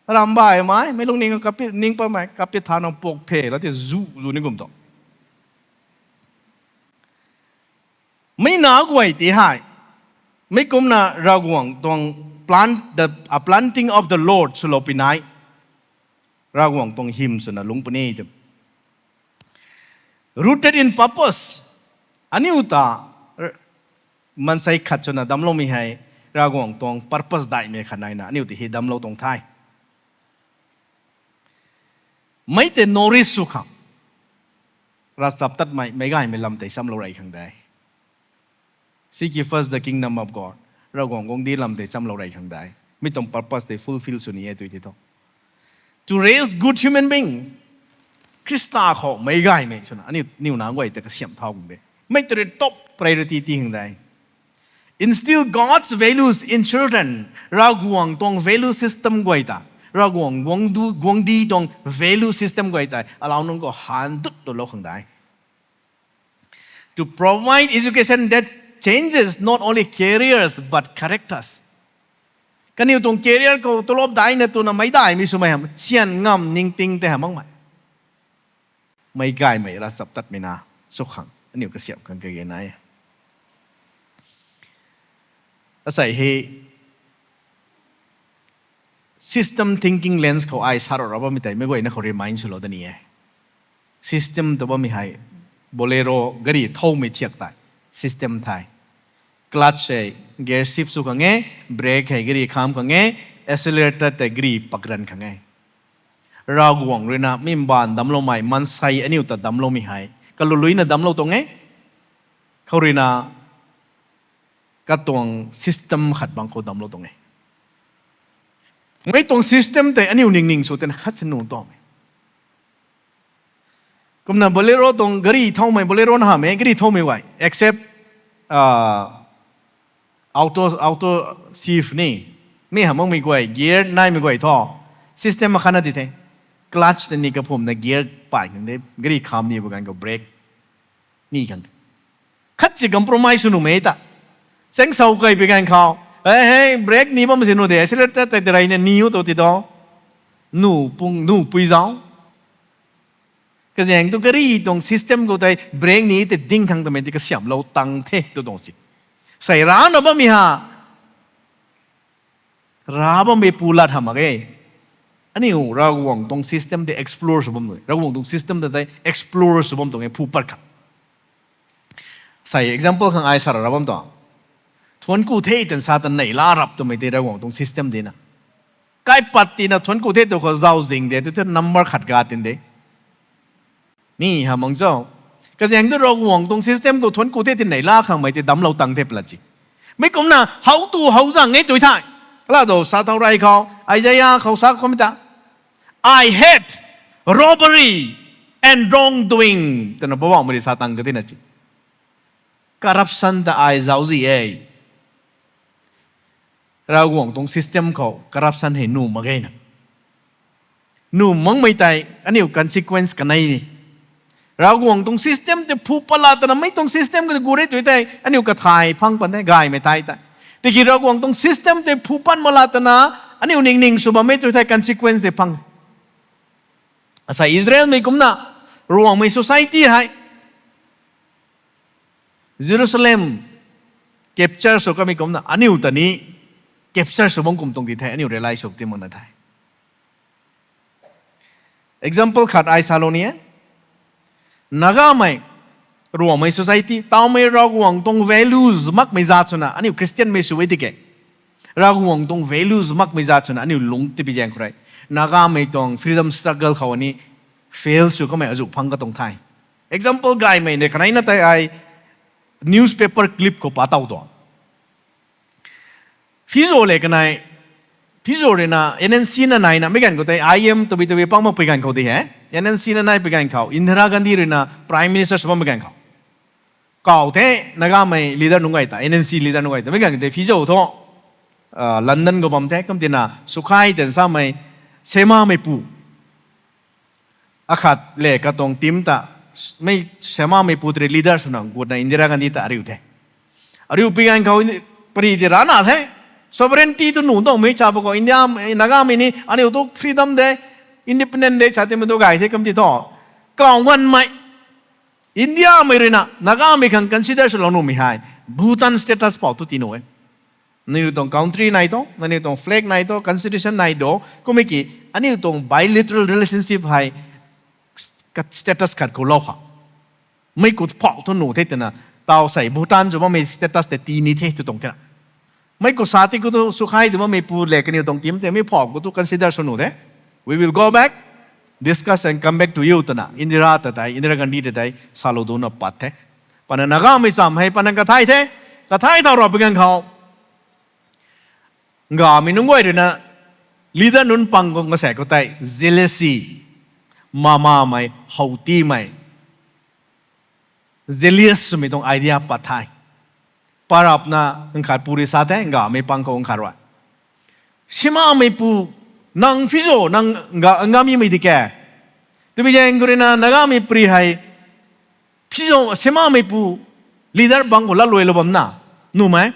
Ram baihmei, meic lung ning kapit, ning patmei, kapit thau na pok phe la tei zu, zu ni kum tu. Mei na guay tei hei. Mei kumna Ravguangc tuang plant, the, a planting of the Lord swlou pui nai. Ravguangc tuang hym swna lungc puni tw. Rooted in purpose. Aniu ta, r-, maansei khat swna damcloumei hei, Ravguangc tuang purpose daihmei khat naina, aniu ta hei damclou tuang the. Mei tei nourish sw khang. Ravchaptatmei, meic gaymei lam tei chamlou rey khang de. Seek ye first the kingdom of God. Ravguangc guangcdic lam tei chamlou rey khang de. Mi tuang purpose tei fulfill sw ni e tw tei thu. To raise good human being. Khrista khou meic gaymei swna, aniu, niw na guay ta kasiamh thau khang de. Mei tei rui top priority ti khang de. Instill God's values in children. Ravguangc tuang value system guay ta. Ravguangc guangdu, guangcdic tuang value system guay ta. Alau nunc khou han dut lou lou khang de. To provide education that changes not only careers but characters. Kaniw tuang career khou tulop daihna twna meic daihmei swmei ham, syan ngam ningting tei ha makmei. Meic gaymei ravchaptatmei na, sw khang, aniu kasiamh khang kage nai. Asei hei, system thinking lens khou ai sa rou ra bammei tei, meic guayna khou remind swlou da ni e. System tw bammei hei, Bolero gari thowmei thiak tei, system the. Clutch hei, gear shift sw khang e, brake hei, gari kham khang e, accelerator tei, gari pakran khang e. Ravguangc ruina mi mbaanv damcloumei, maansei aniu ta damcloumei hei, kaluluina damclou tuang e. Khou ruina, katuang system khat bang khou damclou tuang e. Mei tuang system tei aniu ningning sw tena khat si nuh tuang e. Kumna Bolero tuang gari thowmei, Bolero na hamh e, gari thowmei guay. Except, ah, auto, auto shift ni. Mi hamh makmei guay, gear naimei guay thu. System akhatna di the. Clutch tei ni kaphumna gear pay khang de, gari kham ni bu ganv khou brake ni khang de. Khat si compromise sw nuhmei ta. Chaeng sau kai pui ganv khou. Hei, hei, brake ni bam si nuh de, accelerator tei tei reyna ni u tu ti tu. Nu pung, nu pui zauc. Kazaeng tu gari tuang system khou tei brake ni tei ding khang twmei tei kasiamhlou tang the tu tuang si. Sei rana bammei ha. Ra bammei pu lat hamh mak e. Aniu Ravguangc tuang system tei explore sw bam tuang e. Ravguangc tuang system tei explore sw bam tuang e phu pat khat. Sei example khang ai sa ra bam tuang. Thuancku the twna sa ta neihla rap twmei tei Ravguangc tuang system di na. Kaipat tina thuancku the tu khou zauczing de tu, tu number khat ga tin de. Ni hamh mak cho. Kazaeng tu Ravguangc tuang system khou thuancku the ti neihla khangmei tei damclou tang the pla si. Mi kumna how tu how zang e tui thei, la do sa thau rey khou, Isaiah khou sa kumta, I hate robbery and wrongdoing twna Poubauhmei rui sa tang ka tina chi. Corruption ta ai zauczi e. Ravguangc tuang system khou corruption hei nuh mak ge na. Nuh makmei tei aniu consequence kanei ni. Ravguangc tuang system tei phu pat la twna mei tuang system ka gu re tui tei aniu kathay phang pan the, gaymei thai tei. Tiki Ravguangc tuang system tei phu pat mak la twna aniu ningning sw bammei tui thei consequence tei phang. Asei Israelmei kumna, Ruangmei society hei Jerusalem capture sw kamei kumna aniu ta ni capture sw bam kum tuang di the, aniu realize sw ti makna the. Example khat ai salou ni e. Nagamei, Ruangmei society tawmei Ravguangc tuang values makmei zat swna aniu Christianmei sw e tiki, Ravguangc tuang values makmei zat swna aniu lung tipi zaeng khou rui, Nagamei tuang freedom struggle khou ani fail sw kamei azuh phang katuang the. Example gaymei de kanei na tei ai newspaper clip khou pa taw tuang. Phizo le kanei, Phizo rui na N N C na nai na mei ganv khou tei I M tabi tabi pang makpui ganv khou di he. N N C na nai pui ganv khou Indira Gandhi rui na Prime Minister sw bammei ganv khou, kaw the, Nagamei leader nunc gay ta, N N C leader nunc gay ta mei ganv khou tei Phizo thu London khou bam the, kum tina Sukhai tan samei Semameipu akhat le katuang team ta, mei Semameipu tei leader swna gutna Indira Gandhi ta ariu the. Ariu pui ganv khou pari ti rana the. Sovereignty tu nuh tuangmei cha pa khou India, Nagamei ni aniu tu freedom de, independent de sa timei tu gay the kum ti thu, kaw nganmei Indiamei rui na Nagamei khang consider swlou nuhmei hei Bhutan status pou tu ti nuh e. Nangniw tuang country nai tu, nangniw tuang flag nai tu, constitution nai tu, kummei ki aniu tuang bilateral relationship hei status khat khou lou kha. Mei khou phauh thu nuh the twna, taw sei Bhutan sw bammei status tei tii ni the tw tuang thena. Mei khou sa ti khou tu Sukhai tw bammeipu le kaniw tuang team tei mei phauh khou tu consider sw nuh the. We will go back, discuss and come back to you twna Indira ta tei, Indira Gandhi ta tei salou duna pat the. Pana Nagamei cham hei pana kathai the, kathai thau rap pui ganv khou Nagamei nunc guay rui na leader nunc pang khou kasaek khou tei jealousy, mamamei, howtimei, jealous swmei tuang idea pat the. Parapna nkhat pu rui sa the, Nagamei pang khou nkhat rui, Semameipu, nang Phizo, nang Nga, Ngamimei di ke? Twbi zaeng khou rui na Nagamei pri hei Phizo, Semameipu leader bang khou latluailou bam na, nuhmei?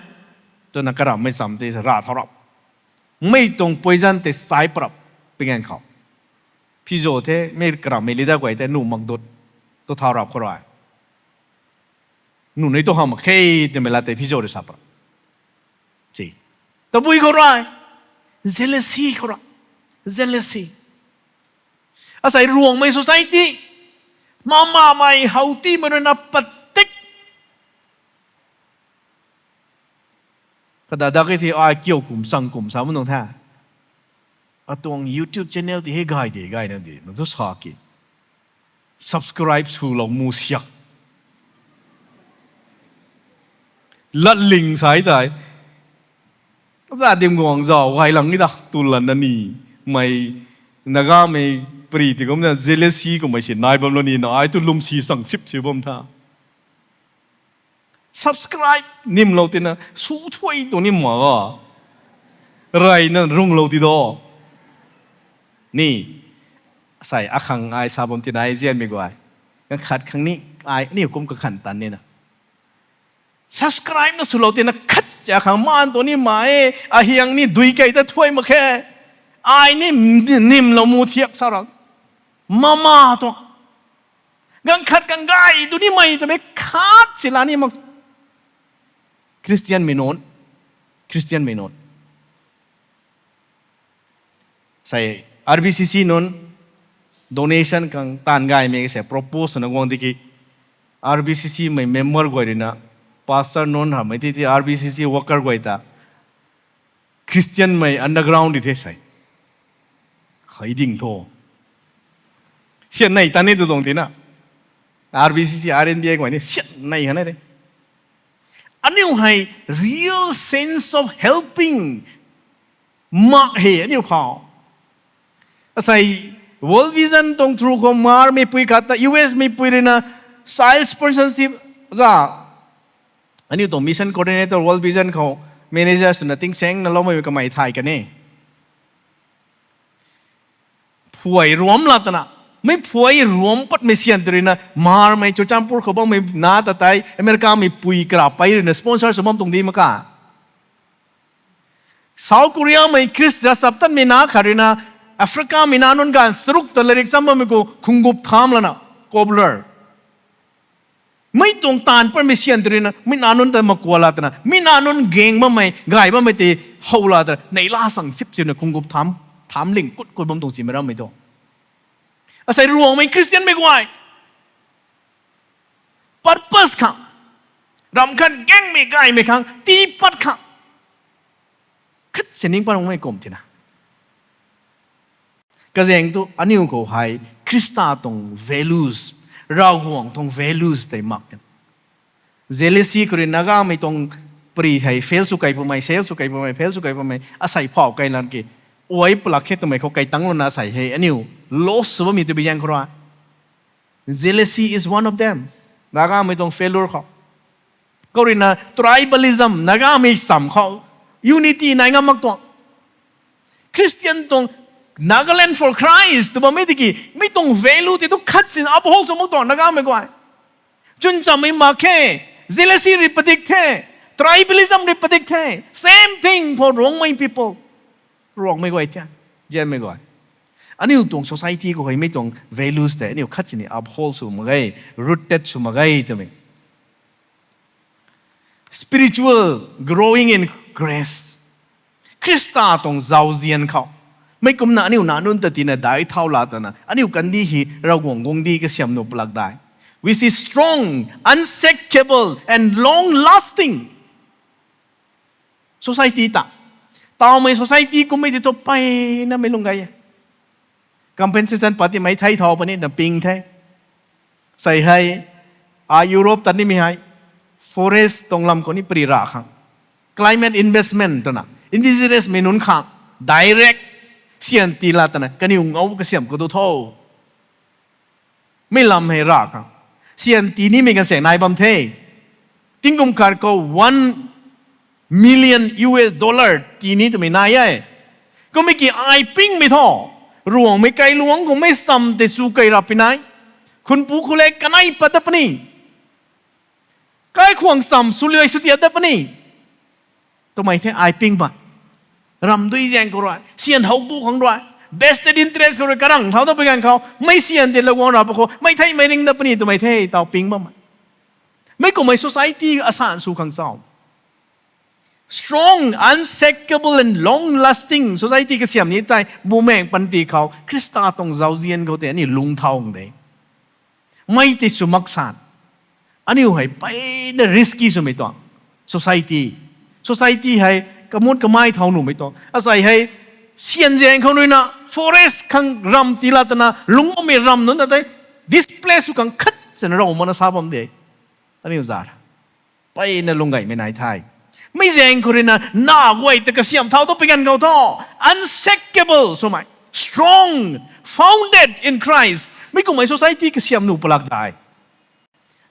Twna karammei cham tei ra thau rap. Mei tuang poison tei sai parap pui ganv khou, Phizo the mei karammei leader guay tei nuh mak dut tu thau rap khou rui, nuh nei tu hamh mak khe twmei lat tei Phizo rui sa parap. Tabui khou rui, jealousy khou rui, jealousy. Asei Ruangmei society, mamamei, howtimei rui na patik. Kada dak e the ai kiu kum chang kum sa mu nung the. Atuang YouTube channel ti hei gay de, gayna de nang tu sa ki, subscribe swlou mu siak. Latling sai tei, za dim guang zau gay lang ni da tu lan na ni, mei Nagamei pri ti kumna jealousy kummei si nai bam lou ni na, ai tu lwmsi chang sip si bam tha. Subscribe nimlou tina su thuy tuang ni ma ga, reyna runglou ti do. Ni, sei akhang ai sa bam tina ai zianmei guay, kakhat khang ni, ai ni kum kakhan tan nina, subscribe na swlou tina khat cha khang maan tuang ni ma e, ahiang ni dui kei ta thuy mak khe, ai ni nimlou mu thiak sa ra, mama tuang, ganv khat kang gay tu nimei twmei khat si la ni mak. Christianmei nunc, Christianmei nunc, sei R B C C nunc donation khang taanv gaymei sei propose na guang di ki, R B C C mei member guay rui na, pastor nunc hamhmei ti ti R B C C worker guay ta Christianmei underground di the sei, hei ding thu, sian nei ta ni tu tuang tina, R B C C, R N B A guay ni sian nei kha na de. Aniu hei real sense of helping mak he aniu khou. Asei World Vision tuang through khou Myanmar mei pui khat ta U S mei pui rui na child sponsorship za. Aniu tuang mission coordinator World Vision khou manager swna tingsaengna loumei kamei thay kan e. Phuai ruam la twna, mei phuai ruam patmei syan tw rui na Myanmar mei Churachandpur khou bammei na ta tei America mei pui kara pei rui na sponsor sw bam tuang di mak ka. South Korea mei Chris Jacobson mei na khat rui na Africa mei na nunc ganv charuk ta lairik cham bammei khou khunggup tham lana, cobbler. Mei tuang taanv patmei syan tw rui na mi na nunc ta makua la twna, mi na nunc gang bammei gay bammei tei how la twna, neihla sang sip sina khunggup tham, tham ling kut kut bam tuang simei rammei tu. Asei Ruangmei Christian mei guay purpose khang, ramh khat gangmei gaymei khang tii pat khang khat si ning pat rungmei kum tina. Kazaeng thu aniu khou hei Khrista tuang values, Ravguangc tuang values tei mak tina. Jealousy khou rui Nagamei tuang pari hei fail sw kei pwmei, fail sw kei pwmei, fail sw kei pwmei, asei phau kei lan ki, uai palak khe twmei khou kei tang lana asei hei aniu loss sw bammei tu bi zaeng khou rui. Jealousy is one of them. Nagamei tuang failure khou. Khou rui na tribalism, Nagamei sam khou unity nai ngam mak tuang. Christian tuang Nagaland for Christ tw bammei tiki, mi tuang value tei tu khat sin uphold sw mak tuang Nagamei guay. Chwnchammei mak khe, jealousy rui padik the, tribalism rui padik the, same thing for Ruangmei people. Ruangmei guay the, Zianmei guay. Aniu tuang society khou hei mi tuang values tei aniu khat sini uphold sw mak ge, rooted sw mak ge twmei. Spiritual growing in grace. Khrista tuang zauzian khou. Mei kumna aniu na nunc ta tina dai thau la twna, aniu kandih hei Ravguangc guangcdic kasiam nuh palak dai. Which is strong, unshakable and long lasting. Society ta. Tawmei society kummei tei tu mpeyna mei lung gay e. Compensation pat timei thei thau puni na ping the. Sei hei, a Europe tat nimei hei, forest tuang lam khou ni pari ra khang. Climate investment twna, indigenous mei nunc khang, direct, syan tii la twna, kaniw ngou kasiam khou tu tho. Mi lam hei ra khang. Syan tii nimei kan seng nai bam the. Tingkum khat khou one million U S dollar tii ni twmei nai e. Kummei ki ai pingmei thu. Ruangmei kailuangc khou mei sam tei sw kei rap pi nai. Khunpu khou le kanei pat dat puni. Kaikhwang sam sw liai sw tiat dat puni. Twmei the ai ping pat. Ramdui zaeng khou rui, syan how tu khang rui, vested interest khou rui karang thau dat pi ganv khou, mei syan tei Ravguangc ra pa khou, mei theimei ning dat puni twmei the taw ping bammei. Mei kummei society asan sw khang chau. Strong, unshakable and long lasting society kasiam ni tei, bumaeng panty khou, Khrista tuang zauzian khou tei aniu lung thau de. Mei tei sw mak san. Aniu hei mpeyna risky swmei tuang. Society. Society hei kamut kamei thau nuhmei tuang. Asei hei syan zaeng khou rui na forest khang ram tii la twna lungc bammei ram nunc ta tei displace sw khang khat sina rou mana sa bam de. Aniu zat mpeyna lung gaymei nai the. Mei zaeng khou rui na na guay ta kasiam thau tu pi ganv khou thu, unshakable swmei, strong, founded in Christ. Mei kummei society kasiam nuh palak dai.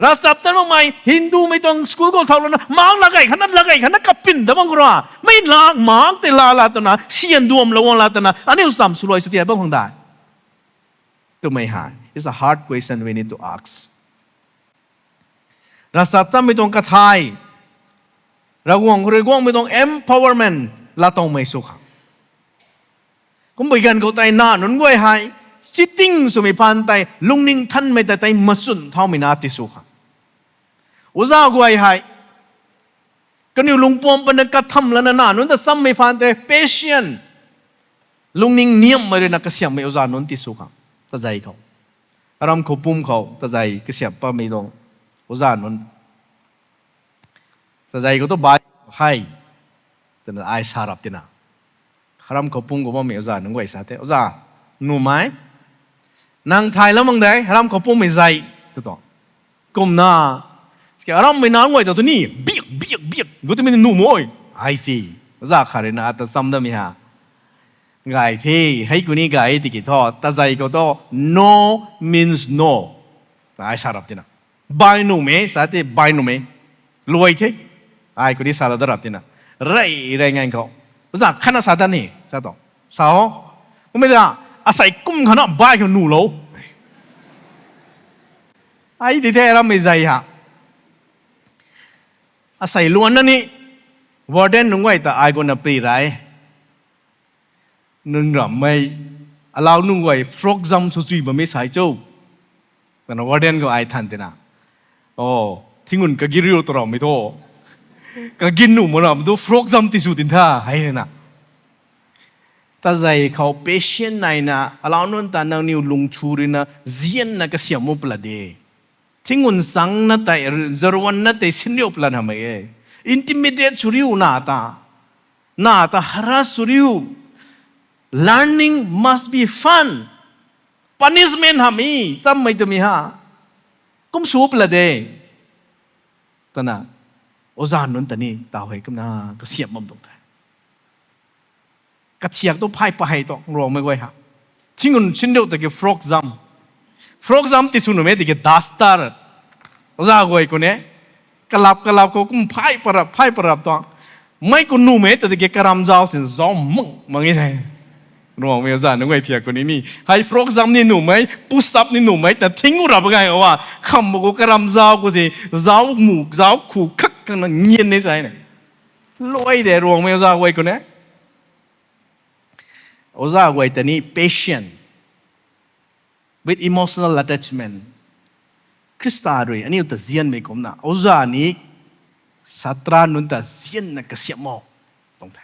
Ravchaptatmei Hindumei tuang school khou thau lana, mak lak gay khatna, lak gay khatna kapin dat bam khou rui, mei lak mak tei la la twna, syan duam la guang la twna, aniu cham swluai sw tiat bam khang dai. Twmei hei, it's a hard question we need to ask. Ravchaptatmei tuang kathai, Ravguangc khou rui guangmei tuang empowerment laatowmei sw khang. Kumbui ganv khou tei na nunc guay hei, cheating swmei phaan tei, lungning thanmei ta tei machun thaumei na ti sw khang. Oja guay hei, kaniw lungpuam pana katham lana na nunc ta chammei phaan tei, patient, lungning niamhmei rui na kasiamhmei oja nunc ti sw khang. Tazei khou. Aram khou pum khou, tazei kasiamh patmei tuang oja nunc. Tazei khou tu bai hei, twna ai sa rap tina. Aram khou pum khou bammei oja nunc guay sa the, oja, numei, nang thay lam mang de, aram khou pummei zei, tw tuang. Kumna, Karammei nac guay ta tu ni, biak, biak, biak, gu tu mi ni nuh mo. Ai si. Za khat rui na ata cham damei ha. Gay the, hei ku ni gay tiki thu, tazei khou tu, no means no. Ai sa rap tina. Bai nuh me, sa ti bai nuh me. Luai the. Ai ku ni sa la da rap tina. Rey, rey ngan khou. Za khatna sa ta ni, sa tu. Sa o. Kummei ta, asei kum khatna bai khou nuh lou. Ai ti the rammei zei ha. Asei luan na ni, warden nunc guay ta ai guna pri rai. Nunc rammei, alau nunc guay frog jump sw chui bammei sai cho. Kana warden khou ai than tina. O, thingun kagin riu ta rammei thu. Kagin nuh ma ram tu frog jump ti sw tin tha, hei na. Tazei khou patient naina, alau nunc ta nangniw lungthu rui na, zianna kasiam mu pla de. Thingun changna tei, zaruanna tei sinriu pla hamei e. Intimidate sw riu na ta. Na ta harass sw riu. Learning must be fun. Punishment hamei, chammei twmei ha. Kum sw pla de. Tana, oza nunc ta ni, tau hei kumna, kasiam bam tuang the. Kathiak tu phay pa hei tu, Ruangmei guay ha. Thingun sinriu ta ki frog jump. Frog jump ti sw nuh me ti ki duster. Oza guay ku ne. Kalap, kalap khou kum phay parap, phay parap tu. Mei ku nuh me ta ki karam zau sin zau mang, mang e the. Ruangmei oza nunc guay thiak ku ni ni. Hei frog jump ni nuh mei, push up ni nuh mei, ta thing u rap gay a. Kham bu khou karam zau khou si, zau mu, zau khu khak khang na ngian ni sai ne. Luai de Ruangmei oza guay ku ne. Oza guay ta ni patient with emotional attachment. Khrista rui aniu ta zianmei kumna. Oza ni satra nunc ta zianna kasiam mo. Tuang the.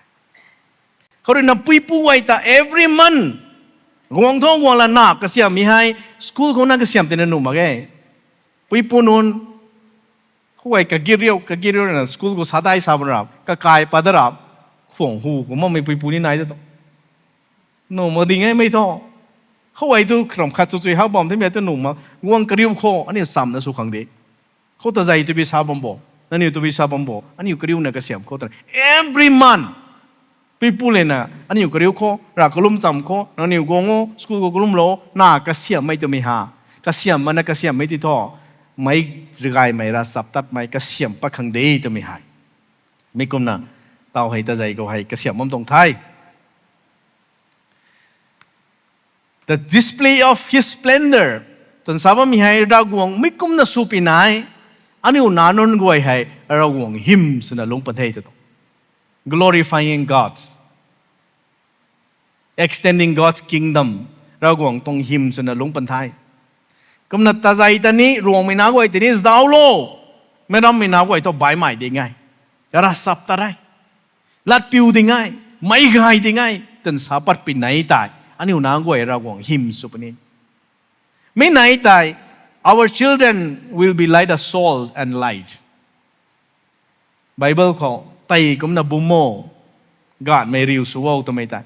Khou rui na puipu guay ta every month. Guang thu guang la na kasiam mi hei. School khou na kasiam tina nuh mak ge. Puipu nunc. Khou guay kagin riu, kagin riu na school khou sadai sa bam rap. Kakai pa da rap. Khuang hu kum makmei puipu ni nai da tu. Nuh mak ding e mei thu. Khou guay tu kram khat chu chui hau bam the mi tu nuh mak. Guang kariu khou, aniu chamna sw khang de. Khou tazei tu bi sa bam bo. Nangniu tu bi sa bam bo. Aniu kariu na kasiam khou ta. Every month. Puipu le na, aniu kariu khou, ra kalum cham khou, nangniu guang o, school khou kalum lou, na kasiammei twmei ha. Kasiam mana kasiammei ti thu. Mei rigaymei ra chap tatmei, kasiam pat khang de twmei hei. Mi kumna, tau hei tazei khou hei, kasiam bam tuang the. The display of his splendor. Twn sa bammei hei Ravguangc mi kumna sw pi nai. Aniu nac nunc guay hei Ravguangc hym swna lungc pan the ta tuang. Glorifying God's. Extending God's kingdom. Ravguangc tuang hym swna lungc pan the. Kumna tazei ta ni, Ruangmei nac guay ta ni, zauc lo. Meic rammei nac guay thu baihmei ding e. Ravchap tat re. Latpiu ding e. Meic gay ding e. Twn sa pat pi nai tei. Aniu nac guay Ravguangc hym sw puni. Mi nai tei, our children will be like a salt and light. Bible khou, tei kumna bum o, gaanhmei riu sw o twmei tei.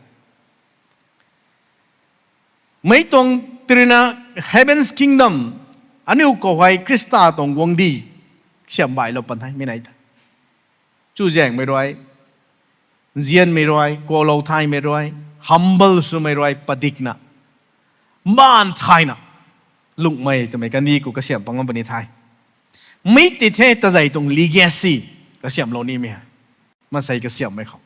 Mei tuang tirina heaven's kingdom, aniu khou hei Khrista tuang guangcdic, siam bailou pan the, mi nai tei. Chuzaenghmei rui, nzianmei rui, kuaklou thaymei rui, humble swmei rui, padikna, mbaanv thayna, lungmei twmei kandih khou kasiam pat ngam puni the. Mi ti the tazei tuang legacy, kasiamlou nimei hei. Maansei kasiammei khou.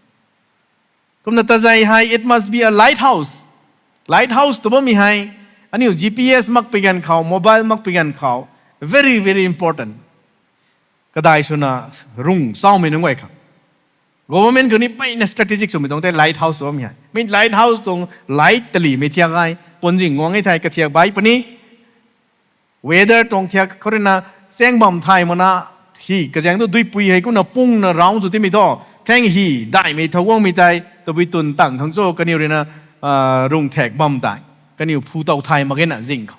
Kumna tazei hei, it must be a lighthouse. Lighthouse tw bammei hei, aniu G P S makpui ganv khou, mobile makpui ganv khou, very, very important. Kadai swna rung chaumei nunc guay khang. Government khou ni mpeyna strategic swmei tuang tei lighthouse tw bammei hei. Mi lighthouse tuang light talimei thiak hei, puanzing guang e thei kathiak bai puni. Weather tuang thiak khou ruina chaeng bam thay makna, hi kazaeng tu duipui hei kumna pungna round sw timei thu, thaeng hi daihmei thau guangmei tei, tabui twn tang thang cho kaniw ruina, ah, rung thak bam tei, kaniw phu tow thay mak ge na zing khou.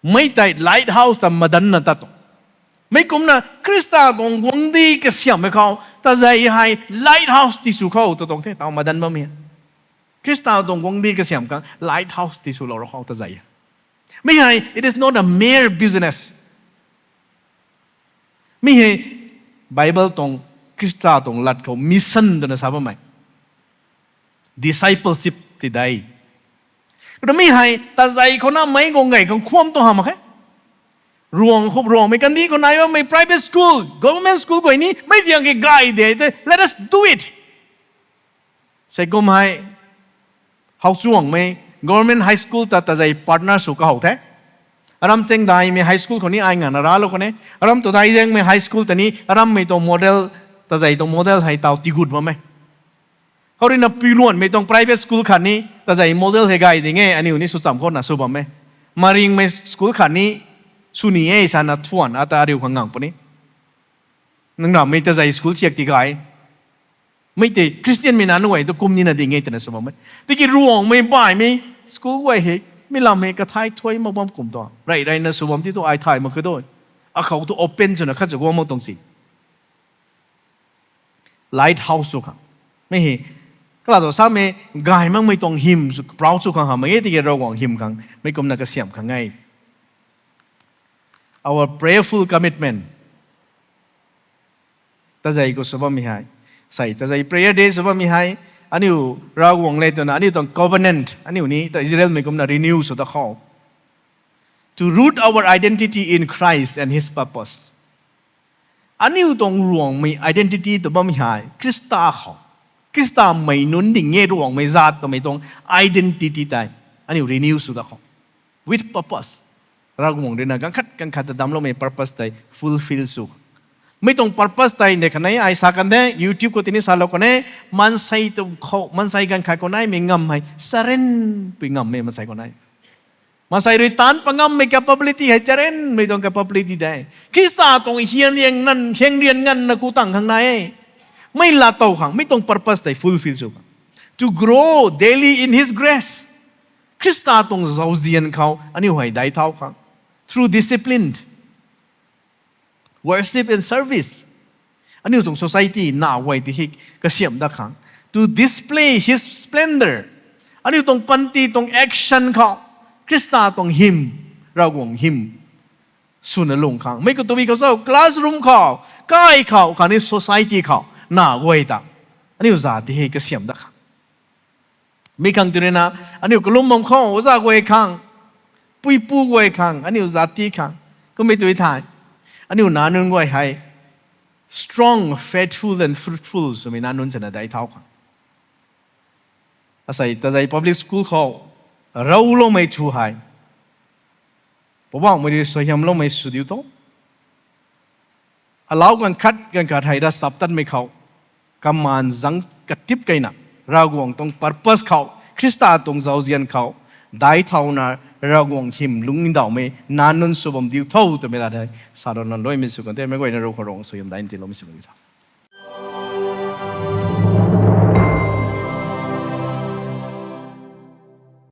Mei tei lighthouse ta madanna tat tuang. Mei kumna Khrista tuang guangcdic kasiammei khou, tazei hei lighthouse tisw khou ta tuang the, tau madan bammei. Khrista tuang guangcdic kasiam khang lighthouse tiswlou ra khou tazei. Mi hei, it is not a mere business. Mi hei Bible tuang, Khrista tuang lat khou mission twna sa bammei, discipleship ti de. Kumna mi hei tazei khou na meic guang gay khang khwan tuang hamh mak khe. Ruang khou, Ruangmei kandih khou nai bammei private school, government school guay ni mei tiang ki gay de tei, let us do it. Sei kum hei, Howchuangmei government high school ta tazei partner sw kahow the. Aram Chengdaimei high school khou ni ai ngana raclou kan e. Aram Tadaizangmei high school ta ni arammei tuang model, tazei tuang model hei taw tigut bam e. Khou ruina Puiluanmei tuang private school khat ni tazei model hei gay ding e, aniu ni sw cham khou na sw bam e. Maringmei school khat ni sw ni e sana thuan ata ariu khang ngang puni. Nang rammei tazei school thiak ti gay. Mei tei Christianmei nunc guay tu kum nina ding e twna sw bam e. Tiki Ruangmei baihmei school guay hei, mi lam hei kathai thuai mak bam kum tu, rey reyna sw bam ti tu ai thay mak khe tu. Akhou tu open swna khat sw guang mak tuang si. Lighthouse sw khang. Mei hei, kala tu samei, gay makmei tuang hym sw, proud sw khang hamh mak e, tiki Ravguangc hym khang mei kumna kasiamh khang e. Our prayerful commitment. Tazei khou sw bammei hei, sei tazei prayer day sw bammei hei, aniu Ravguangc le twna aniu tuang covenant aniu ni ta Israelmei kumna renew sw da khou, to root our identity in Christ and His purpose. Aniu tuang Ruangmei identity tw bammei hei Khrista khou, Khristamei nunc ding e, Ruangmei zat twmei tuang identity tei aniu renew sw da khou, with purpose. Ravguangc ruina ganv khat ganv khat ta damcloumei purpose tei fulfill sw. Mei tuang purpose tei ne khanei ai sa kan de, YouTube khou tini salou kan e, maansei tu khou, maansei ganv khat khou naimei ngam hei charynpui ngammei maansei khou nai. Maansei rui taanc pa ngammei capability hei charynmei tuang capability de. Khrista tuang hianrian nganv, hianrian nganvna ku tang khang nai e. Mei lat tow khang, mei tuang purpose tei fulfill sw khang, to grow daily in His grace. Khrista tuang zauzian khou aniu hei daic thau khang, through disciplined worship and service. Aniu tuang society na guay ti hei kasiamh dat khang, to display His splendor. Aniu tuang panty tuang action khou Khrista tuang hym, Ravguangc hym swna lung khang, mei khou tabui khou cho, classroom khou, kai khou khatni society khou na guay ta aniu zat ti hei kasiamh dat khang. Mi khang ti ruina, aniu kalum bam khou oja guay khang, puipu guay khang, aniu zat ti khang, kummei tui thei, aniu nac nunc guay hei strong, faithful and fruitful swmei nac nunc swna daic thau khang. Asei tazei public school khou rauloumei thu hei, Poubauhmei rui suaihiamloumei sw diu tho. Alau ganv khat ganv khat hei ravchaptatmei khou, kamaan zangc katip keyna, Ravguangc tuang purpose khou, Khrista tuang zauzian khou daic thauna, Ravguangc hym lungc ndauhmei nac nunc sw bam diu tho twmei lat hei salouna luaimei sw kan the. Meic guayna rui khou Ravguangc suaihiam daih tiiloumei sw kan di tho.